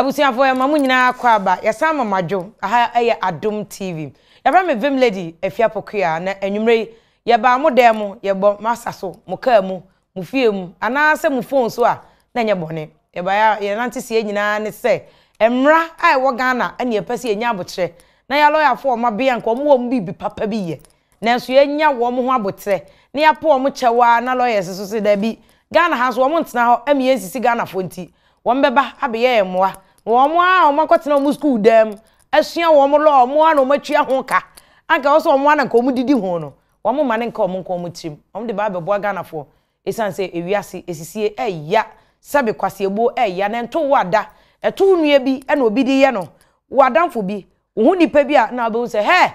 Abusuafoɔ yɛma mo nyinaa akɔ aba, yɛsan ma mo adwo, aha yɛ Adom TV. Yɛfrɛ me Vim Lady Afia Pokuaa na anwummerɛ yi yɛbaa mo dan mu, yɛbɔ mo asa so, mo kaa mu, mo fie mu anaasɛ mo phone so a na ɛnyɛ bɔne. Yɛbaeɛ a yɛn nanteseɛ nyinaa ne sɛ mmara a ɛwɔ Ghana ne yɛpɛ sɛ yɛnya aboterɛ na yɛn alɔyafoɔ a wɔabea nka wɔn wɔ wɔn biribi papa bi yɛ nanso yɛanya wɔn ho aboterɛ na yɛapo wɔn kyɛw ara na lawyers nso se dabi Ghana ha nso wɔn ntena hɔ ma yɛnsisi Ghanafoɔ nti wɔn bɛba abɛyɛ yɛn mmoa na wɔn ara a wɔakɔtena wɔn sukuu dan mu asua wɔn law wɔn ara na wɔatua ho ka anka ɛwɔ sɛ wɔn ara na nka wɔn didi ho no wɔn mma no nka wɔn nko wɔn tirim wɔn de ba abɛboa Ghanafoɔ ɛsiane sɛ ewiase esisie ɛya sɛbe kwaseɛbuo ɛya na ɛnto wo ada ɛto wo nua bi ɛna obi de yɛ no wo adamfo bi Wo ho nipa bi a na wobɛhu sɛ hɛ!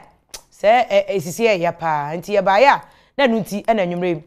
Sɛ ɛ esisi ɛyɛ paa nti yɛbaeɛ a na ɛno nti ɛna anwummerɛ yi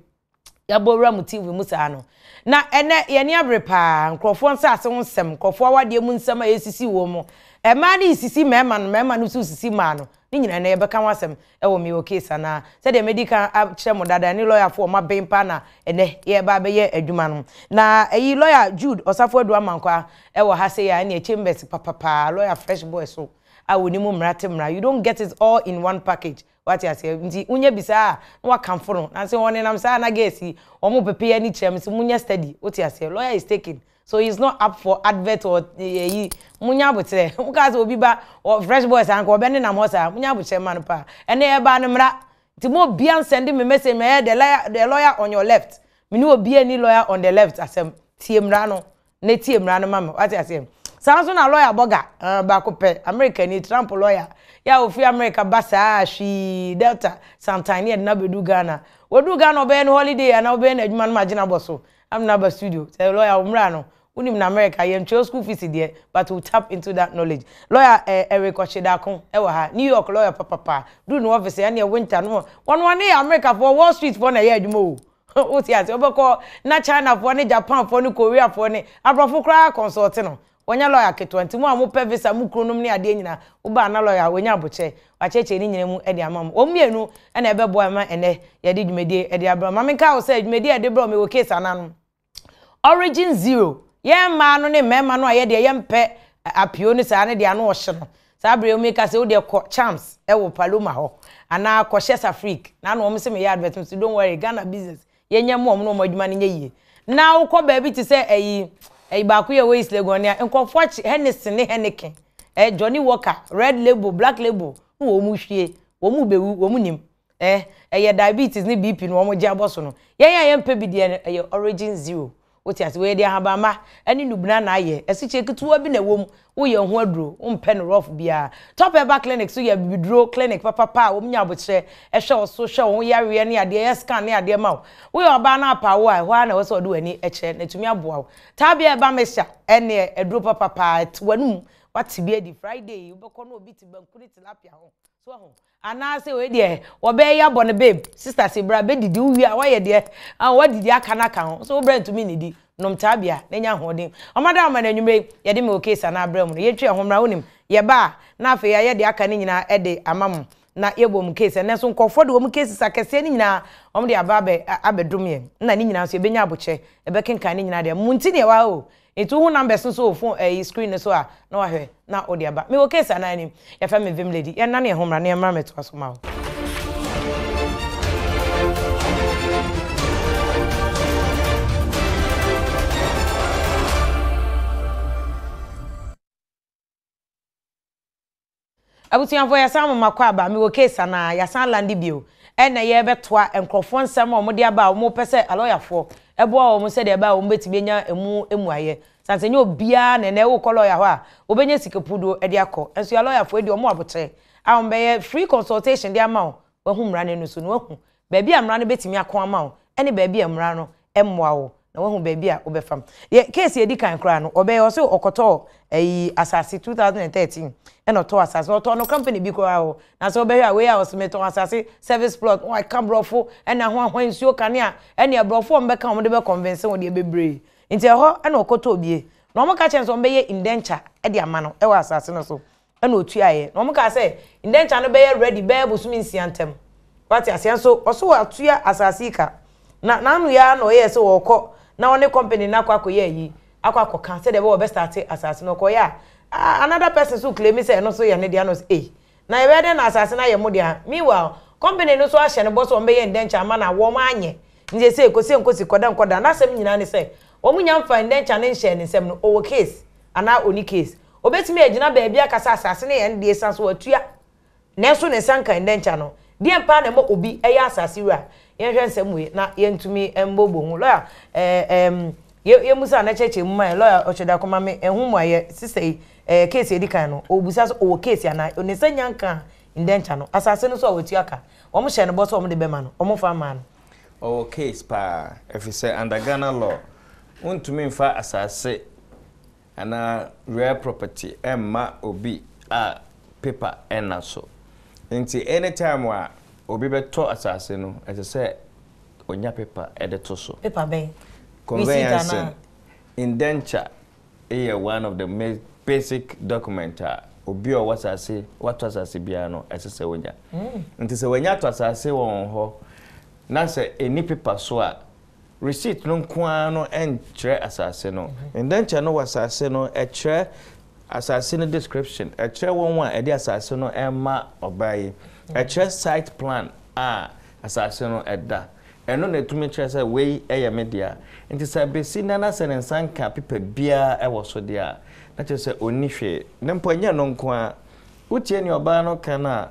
yɛabɔ wura mu TV mu saa no. Na ɛnɛ yɛn ani abere paa nkurɔfoɔ nsaase ho nsɛm, nkurɔfoɔ awadeɛ mu nsɛm a ɛresisi wɔn mu. Mmaa no resisi mmarima no, mmarima no nso resisi mmaa no. Ne nyinaa ɛnɛ yɛbɛka ho asɛm ɛwɔ Mewɔ Case anaa. Sɛdeɛ madi kan akyerɛ mo dada, ɛne lɔyafoɔ a wɔaben paa na ɛnɛ yɛreba abɛyɛ adwuma no. Na ɛyi lɔya Jude Osafo Adu Amankwaa ɛwɔ ha sei a ɛneɛ chambers papapaa, lɔya fresh boy so a ɔnim mmara te mmara. You don't get it all in one package. Wate aseɛ? Nti wonya bi saa a na wakamfo no. Nanso wɔnenam saa na girls yi wɔn pepe ani kyerɛ me sɛ monyɛ steady. Wote aseɛ? Lawyer is taken. So he's not up for advert or ɛyi. Monya aboterɛ. Mokaa sɛ obi ba fresh boy saa nka ɔbɛnenam hɔ saa. Monya aboterɛ ma no paa. Ɛnɛ ɛbaa no mmara. Nti mo obia nsɛnde me message mɛyɛ the lawyer, the lawyer on your left. Me ne obia ni lawyer on the left asɛm. Tie mmara no. Na tie mmara no ma me. Wate aseɛ? Saa nso na lawyer bɔga uh, baako pɛ, America ni, Trump lawyer, yɛ a ofiri America ba saa hwii, Delta, santan ne yɛde no abɛdu Ghana. Wɔduu Ghana ɔbɛyɛ no holiday anaa ɔbɛyɛ no adwuma no ma agyina bɔ so. Amena aba studio. Sɛ lawyer wo mmra no, wonim na America yɛntua school fees deɛ, but we tap into that knowledge. Lawyer eh, Eric Ɔkyedako ɛwɔ ha, New York lawyer papapa. Duru ne office ɛneɛ winter no, wɔn wɔne yɛ America foɔ, Wall Street foɔ na ɛyɛ adwuma o. Wote ase? Wobɛkɔ na Chinafoɔ ne Japanfoɔ ne Koreafoɔ ne aborɔfo koraa consult no. Wɔnyɛ lawyer ketewa nti mo a mopɛ visa mo kununom ne adeɛ nyinaa wobaa na lawyer a wanya abokyɛ wakyerɛkyerɛ ne nyinaa mu de ama mo. Wɔn mmienu na ɛbɛboa ma ɛnnɛ yɛde dwumadie de abrɛ wo. Ma menka wo sɛ dwumadie a yɛde brɛ wo mewɔ case anan no. Origin Zero, yɛn mmaa no ne mmarima no a yɛdeɛ yɛmpɛ apio no saa ne deɛ ano ɔhye no. Saa berɛ yi meka sɛ wodeɛ kɔ Charms wɔ Paloma hɔ anaa kɔ Chesapeake na ano wɔn se meyɛ advert mese don't worry Ghana business yɛnyɛ mmoa wɔn na wɔn adwuma no nyɛ yie. Na wokɔ baabi te sɛ ayi ayi baako yɛ wɔ East Legon ne a nkurɔfoɔ akye Hennessy ne Henneken eh, Johnny Walker, Red Label, Black Label na wɔn hwie wɔn bɛwu wɔn nim. Eh, ɛyɛ diabetes ne BP na wɔn gye abɔ so no. Yɛn a yɛmpɛ bi deɛ no, ɛyɛ origin zero. Wote ase? Wei yɛde ahabamma ne nnubena na ayɛ. Asikyire ketewa bi na ɛwɔ mu. Woyɛ ho aduro, wompɛ no rough biara. Top Herbal Clinic nso yɛ abibiduro clinic papapa a wɔnya abokyerɛ, hwɛ wo so, hwɛ wo ho yareɛ ne adeɛ, yɛ scan ne adeɛ ma wo. Woyɛ ɔbaa na apa wo a, ɛhɔ ara na ɛwɔ sɛ wɔde w'ani kyerɛ na atumi aboa wo. Tabia Herbal Mixture ɛneɛ aduro papapa, ɛte w'anum, woate bi adi. Friday yi wobɛkɔ na obi te banku ne tilapia ho. So wahu? Anaasɛ wei deɛ wɔbɛyɛ abɔ no babe sister se bra bɛdidi wo wie a woayɛ deɛ ah woadidi aka no aka ho so wo brɛ ntumi nnidi nom taabia na nya ahoɔden ɔma da ɔma no anwummerɛ yi yɛde me okay sa no abrɛ mu no yɛntwi ɛho mmra wonim yɛba a na afei yɛayɛ deɛ aka no nyinaa de ama mo na yɛbɔ mu case ɛnɛ nso nkurɔfoɔ de wɔn cases akɛseɛ no nyinaa wɔn de aba abɛ abɛdom yɛn na ne nyinaa nso yɛbɛnya abokyɛ yɛbɛkenkan ne nyinaa deɛ mo nti ne ɛwɔ ha o Nti wohu numbers no so wɔ phone ɛyi screen no so a na wahwɛ na wode aba. Mewɔ case anaa anim? Yɛfrɛ me Vim Lady. Yɛnnane yɛn ho mmra na yɛmmra mmɛtoa so ma wo. Abusuafoɔ yɛsan mo makɔ aba, mewɔ case anaa? Yɛasan lande bio. Ɛna yɛrebɛtoa nkorɔfoɔ nsɛm a wɔde aba a wɔpɛ sɛ alɔyafoɔ boa wɔn sɛdeɛ ɛbɛyɛ a wɔbɛtumi anya ɛmu mmuaeɛ. Sane sɛ ɛnyɛ obiara na ɛnɛ wokɔ lɔya hɔ a wobɛnya sika puduo de akɔ. Nso yɛ alɔyafoɔ deɛ wɔn aboterɛ a wɔbɛyɛ free consultation de ama wo, wahu mmara no ani so na wahu baabi a mmara no bɛtumi ako ama wo ne baabi a mmara no mmoa wo na wahu baabi a wobɛfa. Yɛ case a ɛdi kan koraa no, ɔbɛyɛ ɔse ɔkɔtɔɔ ayi asase 2013 ɛna ɔtɔɔ asase no, ɔtɔɔ no company bi koraa hɔ. Na sɛ wobɛhwɛ a wei a ɔse metɔn asase service plot, na waka borɔfo ɛna ho ahoa nsuo kanea ɛne aborɔfo a wɔbɛka wɔn de bɛ convince wo deɛ bebree. Nti ɛhɔ ɛna ɔkɔtɔɔ bie. Na wɔka kyerɛ no sɛ wɔbɛyɛ indenture de ama no ɛwɔ asase no so. Ɛna ɔtuaeɛ. Na wɔkaa sɛ, Indenture no bɛyɛ ready bɛyɛ bosome nsia ntam. Wate aseɛ? Nso ɔso watua asase yi ka. Na n'ano yi ara na ɔyɛɛ sɛ ɔrekɔ na ɔne company no akɔ akɔyɛ ayi. akɔ akɔka sɛdeɛ ɛbɛyɛ wɔbɛstarte asase no. Ɔkɔeɛ a, ah, another person nso claimi sɛ ɛno nso yɛ ne dea na ɔse ei, na yɛbɛyɛ dɛn na asase no ayɛ mo dea? Meanwhile, company no nso ahyɛ no bɔ sɛ wɔbɛyɛ indenture ama no a wɔn anyɛ. Nti seesei kɔsie nkosi, kɔda nkɔda. N'asɛm nyinaa ne sɛ wɔn nya mfaa indenture no nhyɛɛ ne nsam no, ɔwɔ case anaa ɔnni case. Ɔbɛtumi agyina baabi aka sɛ asase no yɛ ne dea ɛsiane sɛ watua Nanso ne nsa nka indenture no. Deɛn paa na ɛma obi yɛ asase wura? Yɛnhwɛ nsɛm wei na yɛntumi mbɔbɔ ho. Lɔya, ɛɛ ɛɛm, yɛ yɛmmusa na kyerɛkyerɛ mu ma yɛn. Lɔya Ɔkyerɛdako ma me ɛho mmuaeɛ. Sista yi, ɛɛ case a ɛdi kan no, ɔrebisa sɛ ɔwɔ case anaa? Ne nsa nnya nkaa indenture no. Asase no nso a watua ka. Wɔhyɛɛ no bɔ sɛ wɔde bɛma no, wɔmfa mmaa no. Ɔwɔ case paa, ɛfiri sɛ under Ghana law, wontumi mfa asase anaa real property mma obi a paper nna so. Nti anytime a obi bɛtɔ asase no, ɛsɛ sɛ onya paper de to so. Paper bɛn? Receipt Conveyancing, anaa? indenture yɛ one of the basic document a obi a ɔwɔ asase, watɔ asase biara no, ɛsɛ sɛ onya. Nti sɛ wanya atɔ asase wɔ wɔn hɔ na sɛ ɛnni paper so a, Receipt no nko ara no nkyerɛ asase no. Indenture no wɔ asase no, ɛkyerɛ asase no description, ɛkyerɛ wɔn a ɛde asase no rema ɔbaa yi, ɛkyerɛ site plan a asase no da. Ɛno na ɛtumi kyerɛ sɛ wei yɛ me dea. Nti sɛ bɛsi nnɛ na sɛ ne nsa nka paper biara wɔ so deɛ a, na kyerɛ sɛ ɔnni hwee. Na mpo ɛnyɛ ɛno nko ara, wotie nea ɔbaa no ka no a,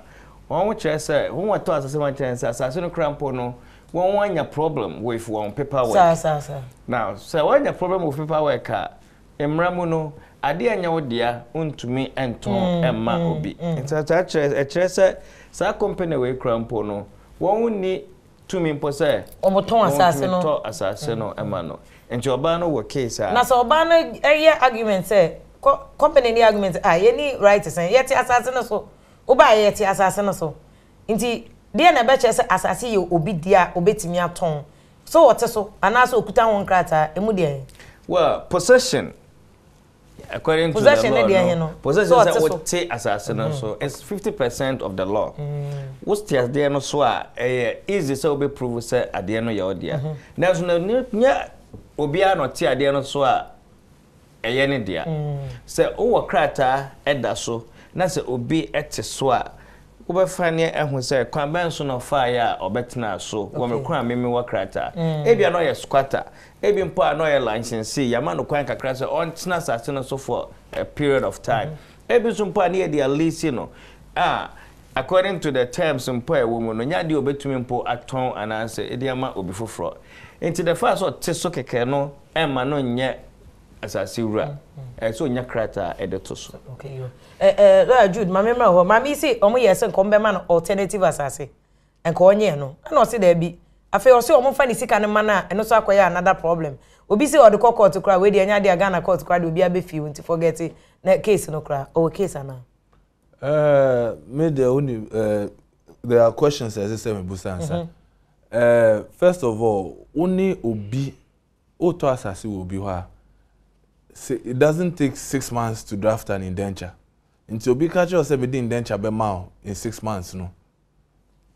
wɔn kyerɛ sɛ wɔn a wɔtɔ asase ma kyerɛ no sɛ asase no koraa mpo no, wɔn anya problem with wɔn paper work. Saa saa saa. Now sɛ wɔanya problem with paper work a, mmara mu no, adeɛ a ɛnyɛ wo dea wontumi ntɔn mma obi. Nti saa kyerɛ ɛkyerɛ sɛ saa company wei koraa mpo no, wɔn nni tumi mpo sɛ Wɔtɔn asase wɔtumi no. tɔ asase no ma no. Nti ɔbaa no wɔ case a. Na sɛ ɔbaa no yɛ argument sɛ, kɔ company no yɛ argument sɛ, ah yɛnni right sɛn, yɛte asase no so, wobaeɛ yɛte asase no so. Nti, deɛn na ɛbɛkyerɛ sɛ asase yɛ obi dea a ɔbɛtumi atɔn? So ɔte so, anaasɛ ɔkuta ho nkrataa? Emu deɛn? Well, possession, according to the Possession ne law deɛ he no, no? possession Sɛ sɛ ɔte so. wote asase no so is 50% of the law. Wote adeɛ no so a, ɛyɛ easy sɛ wobɛ prove sɛ adeɛ no yɛ wo dea. Nanso no, nyɛ obiara na ɔte adeɛ no so a ɛyɛ ne dea. Sɛ wowɔ krataa da so na sɛ obi te so a, wobɛfa ne ahu sɛ kwan bɛn so na ɔfaeɛ a ɔbɛtenaa so wɔ me kwan a me mewɔ krataa. Ebia na ɔyɛ squatter, ebi mpo a na ɔyɛ licensee, yɛama no kwan kakra sɛ ɔntena asase no so for a period of time. Ebi nso mpo a ne yɛde alease no a according to the terms mpo a ɛwɔ mu no, nyɛ adeɛ a ɔbɛtumi mpo atɔn anaasɛ de ama obi foforɔ. Nti the fact sɛ ɔte so kɛkɛ no mma no nyɛ asase wura. Ɛsɛ sɛ ɔnya krataa a ɛde to so. Okay, yo. Eh, eh, Lawyer Jude, maame mmra hɔ. Maame yi se wɔn yɛ sɛ nka wɔn bɛma no alternative asase. Nka ɔnyɛ no. Ɛna ɔse daabi. Afei ɔse wɔn mfa ne sika no ma no a, ɛno nso akɔyɛ another problem. Obi se ɔde kɔ court koraa, wei deɛ ɛnyɛ adeɛ a Ghana court koraa deɛ obiara bɛfie wo nti forget it. Na case no koraa, ɔwɔ case anaa? Eh, me deɛ wonim, eh, there are questions a ɛsɛ sɛ mebusa ansa. Eh, first of all, wo ne obi wotɔ asase wɔ obi hɔ a, sɛ it doesn't take 6 months to draft an indenture. Nti obi ka kyerɛ wo sɛ mede indenture bɛma wo in 6 months no,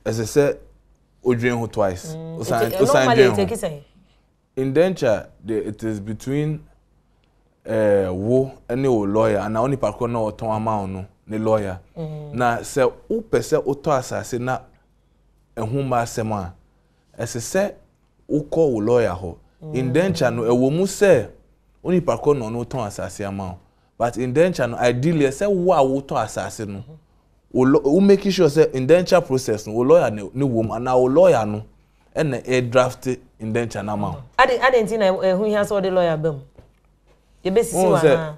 ɛsɛ sɛ odwen ho twice. Osan Nti, osan normally dwen ho. it take sɛn? Indenture de it is between wo ne wo lawyer anaa wo nipa korɔ na ɔtɔn ama wo no ne lawyer. Na sɛ wopɛ sɛ wotɔ asase na ɛho mma asɛm a, ɛsɛ sɛ wokɔ wo lawyer hɔ. Indenture no ɛwɔ mu sɛ wo nipa korɔ na ɔno tɔn asase ama wo but indenture no ideally ɛsɛ wo a wotɔ asase no wo wo make sure sɛ indenture process no wo lawyer ne ne wɔ mu anaa wo lawyer no ɛna ɛdraft indenture no ama wo. Ade ade nti na ɛho hia sɛ ɔde lawyer ba mu? Yɛbɛsisi Wohu wo sɛ anaa?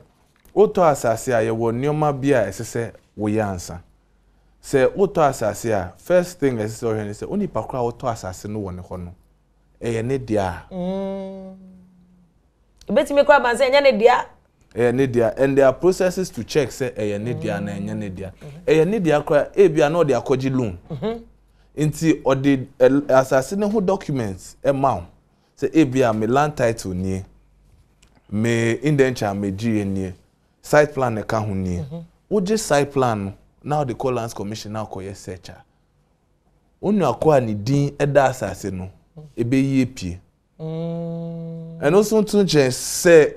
wotɔ asase a yɛwɔ nneɛma bi a ɛsɛ sɛ woyɛ ansa. Sɛ wotɔ asase a first thing a ɛsɛ sɛ wohwɛ ne sɛ wo nipa korɔ a wotɔ asase no wɔ ne hɔ no ɛyɛ ne dea a. Ebɛtumi koraa aba sɛ ɛnyɛ ne dea. Ɛyɛ ne dea and there are processes to check sɛ ɛyɛ ne dea anaa ɛnyɛ ne dea. Ɛyɛ ne dea koraa ebia na ɔde akɔgye loan. Nti ɔde asase no ho documents ɛma wo sɛ ebia me land title nie, me indenture a megyeeɛ nie, site plan ɛka ho nie. Wogye site plan no na wode kɔ lands commission na wokɔyɛ search a, wo nua ko a ne din ɛda asase no ɛbɛyi apue. Ɛno nso to nkyɛn sɛ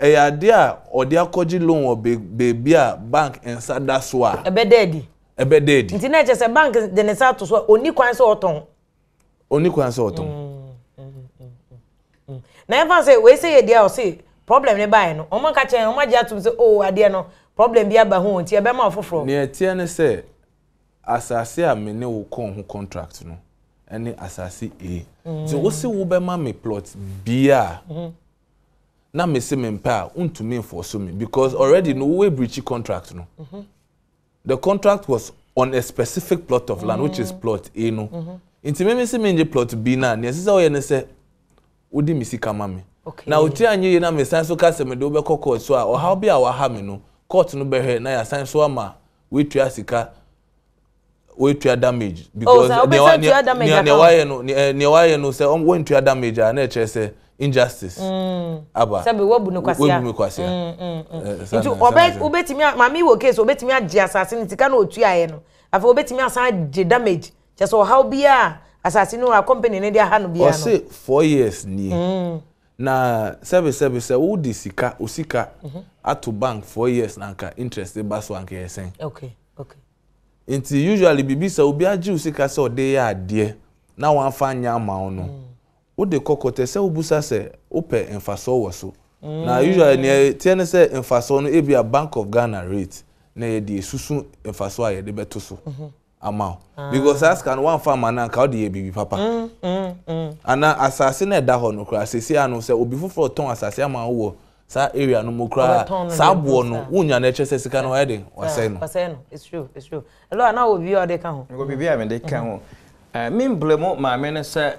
ɛyɛ adeɛ a ɔde akɔgye loan wɔ baabi a bank nsa da so a. Ɛbɛda adi. Ɛbɛda adi. Nti na ɛkyerɛ sɛ bank de ne nsa ato so a, ɔnni kwan sɛ ɔtɔn. Ɔnni kwan sɛ ɔtɔn. Na yɛmfa sɛ wei sɛ yɛ deɛ a ɔse problem ne baeɛ no, wɔn aka kyerɛ wɔn agye atom sɛ oh adeɛ no problem bi aba ho nti ɛbɛma ɔfoforɔ. Nea ɛteɛ ne sɛ asase a me ne wo kɔɔ ho contract no ɛne asase A. Nti wo se wobɛma me plot B a, na me se mempɛ a, wontumi nforce me because already no wo breach contract no. The contract was on a specific plot of land, which is plot A no. Nti me me se mengye plot B no a, nea ɛsɛ sɛ woyɛ ne sɛ wode me sika ma me. Na wo tiri anyɛ yie na mesan so ka sɛ mede wo bɛkɔ court so a, ɔhaw bi a waha me no, court no bɛhwɛ na yɛasan so ama woatua sika, woatua damage. Because oh, nea wayɛ no, nea wayɛ no sɛ wɔntua damage a, na ɛkyerɛ sɛ injustice aba. Sɛbi wabu no kwasia. Wabu me kwasia. Nti ɔbɛ wobɛtumi maame wɔ case obɛtumi agye asase no sika na otuaeɛ no, afei obɛtumi asan agye damage. Kyɛ sɛ ɔhaw biara asase no a company no de aha no biara no. Ɔse 4 years nie. Na sɛbi sɛbi sɛ wode sika wo sika ato bank 4 years na anka interest ba so anka ɛyɛ sɛn? Okay, okay. Nti usually biribi sɛ obi agye wo sika sɛ ɔde yɛ adeɛ na wamfa anyɛ ama wo no, wode kɔ court ɛsɛ wobusa sɛ wopɛ mfasoɔ wɔ so. Na usually nea ɛteɛ ne sɛ mfasoɔ no ebia Bank of Ghana rate na ɛyɛ deɛ ɛsusu mfasoɔ a yɛde bɛto so ama wo. Because saa sika no wamfa amma no anka wode yɛ biribi papa. Anaa asase no a ɛda hɔ no koraa seesei ano sɛ obi foforɔ retɔn asase ama wo wɔ saa area no mu koraa saa boɔ no wonya no ɛkyerɛ sɛ sika no wayɛ den wasɛe no. Wasɛe no, it's true, it's true. Hello, ana wɔ biribi a ɔde ka ho? Mewɔ biribi a mede ka ho. Me mblame maame no sɛ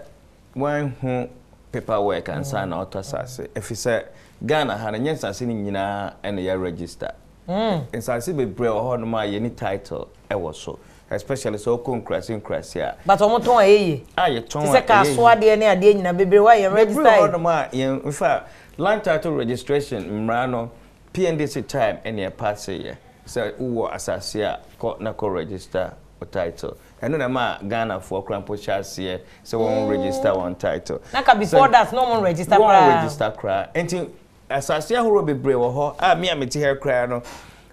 wanhu paper work ansa na ɔtɔ asase efisɛ Ghana ha no nyɛ nsase no nyinaa na yɛ register. Nsase bebree wɔ hɔ nom a yɛnni title wɔ so especially sɛ wokɔ nkurase nkurase a. But wɔn tɔn a ɛyɛ yie. A yɛtɔn a ɛyɛ yie. Te sɛ kasoa deɛ ne adeɛ nyinaa bebree wɔ a yɛn register. Bebree wɔ hɔ nom a yɛn in fact land title registration mmara no PNDC time ɛna ɛpaase yɛ sɛ wowɔ asase a kɔ na kɔ register wo title. Ɛno na ɛmaa Ghanafoɔ koraa mpo hyɛ aseɛ sɛ wɔn register wɔn title. Na ka before that na wɔn register koraa. Wɔn register koraa. Nti asase ahorow bebree wɔ hɔ a me a mete ha koraa no,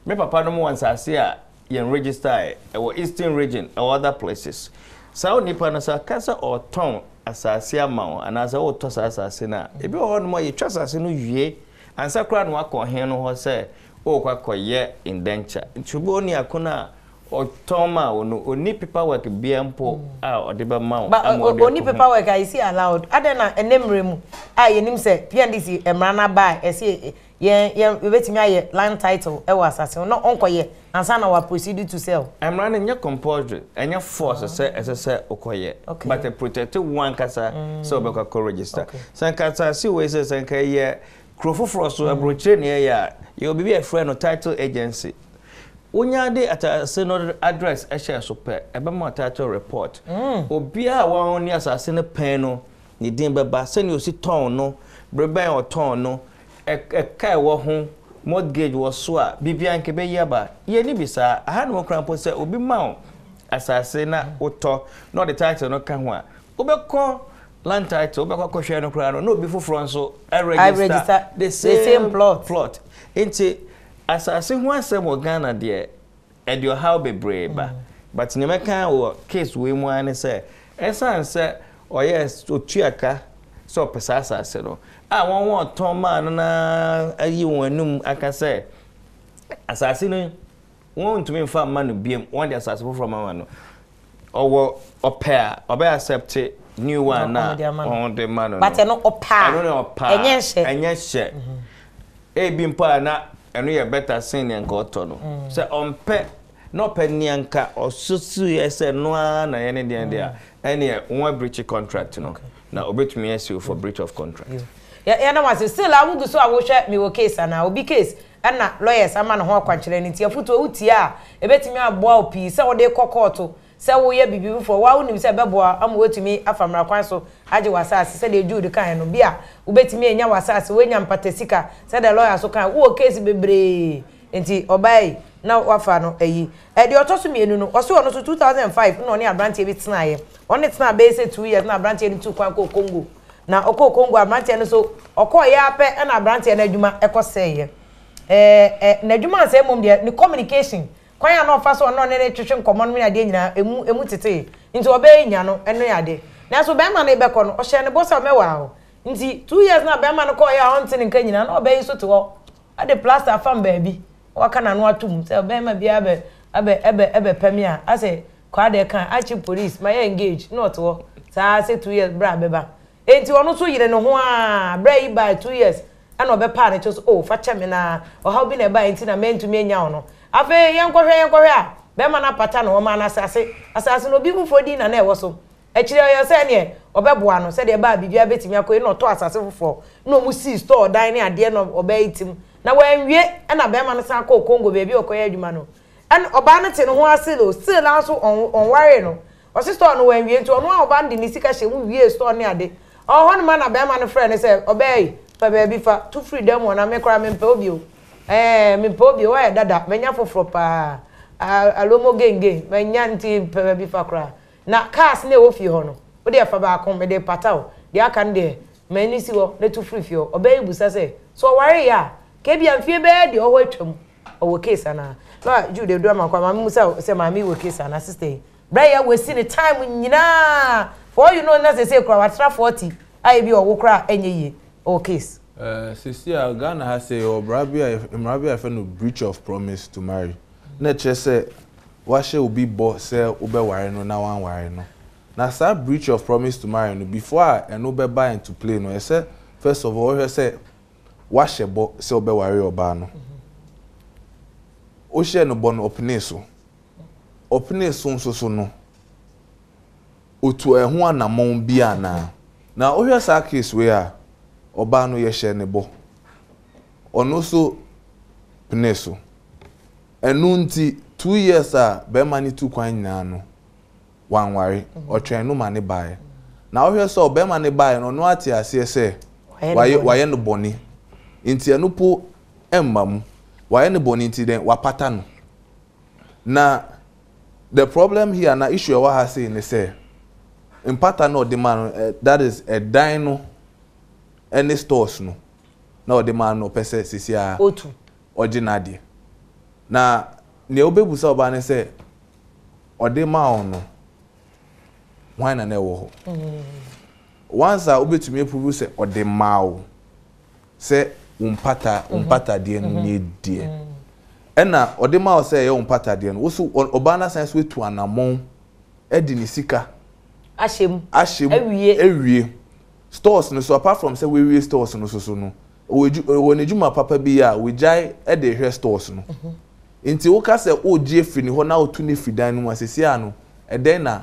me papa nom wɔ nsase a yɛn register ɛ, ɛwɔ Eastern region, ɛwɔ other places. Saa onipa no sɛ ɔka sɛ ɔretɔn asase ama wo anaasɛ woretɔ saa asase no a, ebi wɔ hɔnom a yɛtwa asase no wie ansa koraa na wakɔ ɔhene no hɔ sɛ worekɔ akɔyɛ indenture. Nti obi wɔ hɔ no a ɔtɔn maa wo no, ɔnni paper work biara mpo a ɔde bɛma wo But ama ɔde ɔnni akɔhu. paper work a, is he allowed? Adɛn na ɛnnɛ mmerɛ mu a yɛnim sɛ PNDC mmara no aba a ɛse yɛn yɛn yɛbɛtumi ayɛ land title wɔ asase ho na ɔnkɔyɛ ansa na wa proceed to sell? Mmara no nyɛ compulsory, ɛnyɛ force sɛ ɛsɛ sɛ wokɔyɛ, but ɛprotect wo ankasa sɛ wobɛkɔ akɔ register. Sɛ anka asase wei sɛ sɛ anka ɛyɛ kuro foforɔ so, aburokyire na ɛyɛ a, yɛwɔ biribi a yɛfrɛ no title agency. Wonya de asase no address hyɛ so pɛ, ɛbɛma wo title report. Obiara a wɔne asase no pɛn no, ne din bɛba, sɛnea osi tɔn no, bere bɛn a ɔtɔn no, ɛka a ɛwɔ ho, mortgage wɔ so a, biribiara nka ɛbɛyi aba. Yɛnni bi saa. Ahanom koraa mpo, sɛ obi ma wo asase na wotɔ na ɔde title no ka ho a, wobɛkɔ land title, wobɛkɔ akɔhwɛ no koraa no, na obi foforɔ nso register the same plot. Nti, Asase ho asɛm wɔ Ghana deɛ, ɛde ɔhaw bebree ba. But nea mɛka wɔ case wei mu ara ne sɛ, ɛsiane sɛ ɔyɛɛ ɔtua ka sɛ ɔpɛ saa asase no, a wɔn a wɔtɔn maa no no ara ayi wɔn anum aka sɛ asase no wɔntumi mfa mma no biom, wɔde asase foforɔ ma no. Ɔwɔ ɔpɛ a, ɔbɛ accept new one no a wɔde ma no no. But ɛno ɔpɛ a, ɛno ne ɔpɛ a, ɛnyɛ nhyɛ. Ɛnyɛ hyɛ. Ebi mpo a na ɛno yɛ better sen nea nka ɔtɔ no. Sɛ ɔmpɛ na ɔpɛ nea nka ɔsusuiɛ sɛ ɛno ara na ɛyɛ ne deɛ deɛ a, ɛneɛ wɔn abreachi contract no na ɔbɛtumi asiw for breach of contract. Yɛda mo ase. Still a wogu so a wohwɛ mewɔ case anaa? Obi case ɛna lawyers ama ne ho akwankyerɛ no nti afotuo wotie a ɛbɛtumi aboa wo pii sɛ wode kɔ kɔɔto sɛ woyɛ biribi foforɔ wo ara wonim sɛ ɛbɛboa wo ama woatumi afa mmara kwan so agye w'asase sɛdeɛ Jude kaeɛ no bi a wobɛtumi anya w'asase woanya mpata sika sɛdeɛ lawyer nso kaeɛ wowɔ case bebree nti ɔbaa yi na wafa no ayi Deɛ ɔtɔ so mmienu no ɔse ɔno nso 2005 na ɔne abranteɛ bi tenaeɛ ɔne tenaa bɛyɛ sɛ 2 years na abranteɛ no tuu kwan kɔɔ Congo. Na ɔkɔɔ Congo aberanteɛ no so ɔkɔeɛ ara pɛ na aberanteɛ no adwuma kɔ sɛeɛ. Ɛɛ ɛ n'adwuma ansɛe mmom deɛ ne communication, kwan a na ɔfa so ɔne ɔne no twetwe nkɔmmɔ nom ne adeɛ nyinaa ɛmu ɛmu tetee. Nti ɔbɛyɛ nya no ne ade. Nanso barima no rebɛkɔ no ɔhyɛɛ ne bɔ sɛ ɔmɛwaa wo. Nti 2 years no a barima no kɔeɛ a ɔnte ne nka nyinaa na ɔbaa yi nso te hɔ de plaster afam baabi na waka n'ano atom sɛ barima biara bɛ ɛbɛ ɛbɛ ɛbɛpɛ me a asɛ Kwaa ka akye police mayɛ engage na ɔte hɔ saa sɛ 2 years bra bɛba enti ɔno nso yere ne ho aa bra yi baa 2 years ɛna ɔbɛpaa ne kyɛw sɛ oh fa kyɛ me na ɔhaw bi na ɛbaa enti na mantumi anya wo no. Afei yɛnkɔhwɛ yɛnkɔhwɛ a bɛrima no apata no ɔmaa no asase. Asase no obi foforɔ din na na ɛwɔ so. Akyire ɔyɛɛ sɛ ɛneɛ ɔbɛboa no sɛdeɛ ɛbaa biribiara bɛtumi akɔ yie na ɔtɔɔ asase foforɔ na wɔn sii store dan ne adeɛ na ɔbaa yi tim na wanwie ɛna bɛrima no san kɔɔ Congo baabi a ɔkɔyɛ adwuma no. Ɛna ɔbaa no te ne ho ase o still naa nso ɔnwaree no. Ɔse store no wanwie nti ɔno a ɔbaa no de ne sika hyɛ mu wiee store ne ade. Ɔwɔ hɔ nom a na bɛɛma no frɛɛ no sɛ ɔbaa yi pɛ baabi fa tu firi dan mu hɔ na me koraa mempɛ wo bio. Ɛɛ mempɛ wo bio woayɛ dada manya foforɔ paa alomo gengen manya nti pɛ baabi fa koraa. Na cars no a ɛwɔ fie hɔ no wo deɛ fa baako mede repata wo deɛ aka no deɛ ma ani si hɔ na tu firi fie hɔ. Ɔbaa yi busa sɛ sɛ ɔwareeɛ a ka ebia mfie bɛyɛ deɛ ɔwɔ hɔ atwam ɔwɔ case anaa? Lawyer Jude Edu Amankwah maame musa wo sɛ maame yi wɔ case anaa sister yi berɛ yɛ wasi ne time nyinaa for all you know na sesei koraa watra 40 a ebi ɔwo koraa ɛnyɛ yie ɔwɔ case. Eh, sesei a Ghana ha sei yɛwɔ bra bi a mmara bi a yɛfrɛ no breach of promise to marry na ɛkyerɛ sɛ wahyɛ obi bɔ sɛ wobɛware no na wanware no. Na saa breach of promise to marry no before a ɛno bɛba into play no ɛsɛ first of all wohwɛ sɛ woahyɛ bɔ sɛ wobɛware ɔbaa no. Wohyɛɛ no bɔ no, ɔpenee so. Ɔpenee so nso so no, otu ɛho anammɔn bi anaa? Na wohwɛ saa case wei a, ɔbaa no yɛhyɛɛ ne bɔ. Ɔno nso penee so. Ɛno nti, 2 years a bɛrima no tu kwan nyinaa no, wanware. Ɔtwɛn no ma ne baeɛ. Na wohwɛ sɛ ɔbarima no baeɛ no, ɔno ate aseɛ sɛ wayɛ wayɛ no bɔne. Nti ɛno po mma mu. Wayɛ no bɔne nti dɛn wapata no. Na the problem here na issue ɛwɔ ha sei ne sɛ mpata na ɔde ma no eh, that is ɛdan no ɛne stores no na ɔde ma no ɔpɛ sɛ sisi a otu ɔgye n'adeɛ. Na nea wobɛbusa ɔbaa ne sɛ ɔde maa wo no, hwan na na ɛwɔ hɔ? Once a wobɛtumi aprove sɛ ɔde maa wo sɛ wo mpata wo mpatadeɛ no nie deɛ, ɛna ɔde maa wo sɛ ɛyɛ wo mpatadeɛ no, wo so ɔbaa no asan so atu anammɔn de ne sika ahyɛ mu ahyɛ mu awie awie stores no so. Apart from sɛ wawie stores no so so no, ɔwɔ n'adwuma papa bi a wagyae de rehwɛ stores no. Nti woka sɛ wogye afiri ne hɔ na wotu no firi dan no mu a, seesei ara no, ɛdɛn na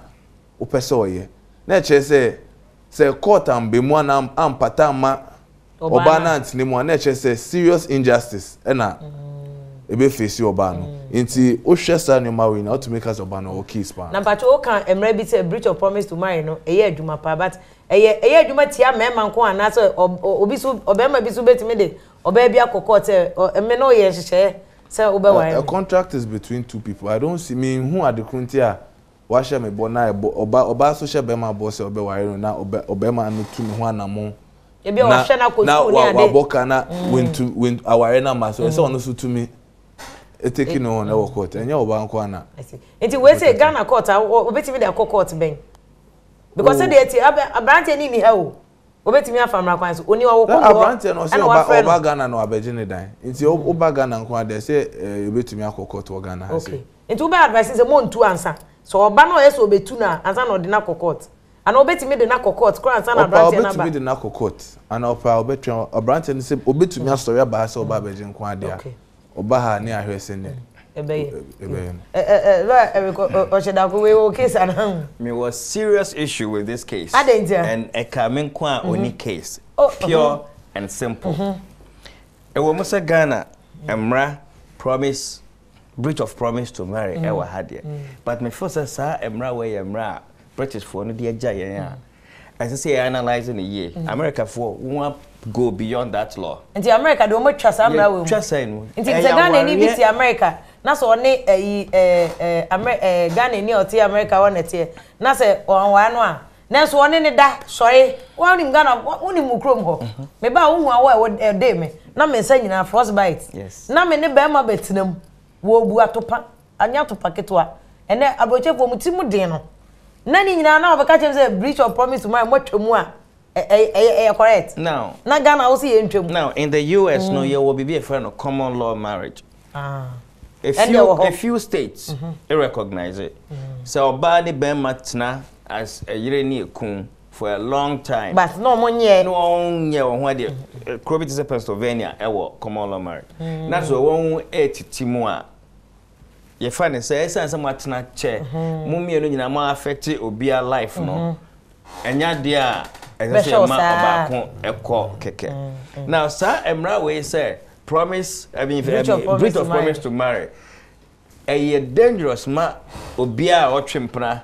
wopɛ sɛ ɔyɛ? Na ɛkyerɛ sɛ, sɛ court amba mu anaa ampata amma ɔbaa no antena mu a, na ɛkyerɛ sɛ serious injustice na ɛbɛfeesi ɔbaa no. Nti wohwɛ saa nneɛma wei nyinaa, wotumi ka sɛ ɔbaa no ɔwɔ case paa. Na mpakyɛ woka mmerɛ bi sɛ breach of promise to marry no ɛyɛ adwuma paa, but ɛyɛ ɛyɛ adwuma tia mmarima nko anaasɛ obi so ɔbarima bi so bɛtumi de ɔbaa bi akɔ court sɛ me ne wo yɛ nhyehyɛeɛ sɛ wobɛware A me. contract is between two people. I don't see me nhu ade koro nti a wahyɛ me bɔ na ɛbɔ ɔba ɔbaa so hyɛ bɛrima bɔ sɛ ɔbɛware no na ɔbɛ ɔbɛrima no tu ne ho anamɔn Ebi a na ɔhwɛ no akɔ na sukuu ne wa ade. wabɔ ka na wentu wen aware no ama so ɛsɛ ɔno so tumi eteki ne ho na ɛwɔ court, ɛnyɛ ɔbaa nko ana. I see. Nti wei sɛ Ghana court a obetumi de akɔ court bɛn? Because sɛdeɛ ɛte aberanteɛ ne ni ha o. Obetumi afa mmara kwan so. Oni ɔwɔ Na Congo hɔ aberanteɛ no ɔsɛ ɛna ɔba wafrɛ no. ɔba Ghana na wabɛgye ne dan nti ɔba Ghana nko adeɛ sɛ ebetumi akɔ court wɔ Ghana ha Okay. se. Nti wobɛ advice sɛ montu ansa. Sɛ ɔba na ɔyɛ sɛ ɔbɛtu no a ansa na ɔde no akɔ court. Ana obetumi de no akɔ court koraa ansa na Ɔpa aberanteɛ no obetumi aba. de no akɔ court ana ɔpa ɔbɛtwɛn aberanteɛ no sɛ obetumi asɔre aba ha sɛ ɔba abɛgye nko adeɛ a Okay. ɔba ha ne ahwɛ sɛ ne Ɛbɛyɛ. ɛbɛyɛ no. Ɛ ɛ ɛ lawyer Eric Ɔhyɛdako wei wɔ case anaa? Me was serious issue with this case. Adɛn nti a? And ɛka me nko a oni case. Oh, Pure and simple. Ɛwɔ mu sɛ Ghana mmara promise breach of promise to marry ɛwɔ ha deɛ. But me feel sɛ saa mmara wei yɛ mmara a British foɔ no de agya yɛn a ɛsɛ sɛ yɛ analyse no yie. America foɔ wɔn go beyond that law. Nti America deɛ wɔn atwa saa mmara wei mu. Yɛtwa sɛn no. Nti sɛ Ghana ni bi te America na sɛ ɔne ɛyi ɛɛ ɛɛ Amer ɛɛ Ghana ni a ɔte America hɔ na ɛteɛ na sɛ ɔnwaa no a. Nanso ɔne no da, sɔre. Wonim Ghana, wonim wo kurom hɔ. Me ba a wohu awɔ a ɛwɔ ɛde me, na me nsa nyinaa frostbite. Na me ne bɛrima bɛtena mu. Wɔrebu atopa, anyɛ atopa ketewa. Ɛnɛ aburokyefoɔ mo ti mu den no. Na ne nyinaa na wɔbɛka kyerɛ me sɛ breach of promise to marry moatwa mu a, ɛyɛ ɛyɛ correct. Now. Na Ghana wo se yɛntwa mu. Now in the US no yɛwɔ biribi a yɛfrɛ no common law marriage. Ah. A few, a few states mm -hmm. recognize it. Sɛ ɔbaa ne bɛrima tena as ɛyere ne ekun for a long time. But na wɔn nyɛ. Na wɔn nyɛ wɔn ho adeɛ. Kuro bi te sɛ Pennsylvania ɛwɔ common law marriage. Na so wɔn ɛtiti mu a yɛfa ne sɛ ɛsan sɛ mo atena kyɛ mo mmienu nyinaa mo affect obiara life no. Ɛnyɛ adeɛ a ɛsɛ sɛ yɛma ɔbaako ɛkɔ kɛkɛ. Now saa mmara wei sɛ promise I mean, breach of promise, breach of promise to marry ɛyɛ dangerous ma obiara a ɔtwe mpena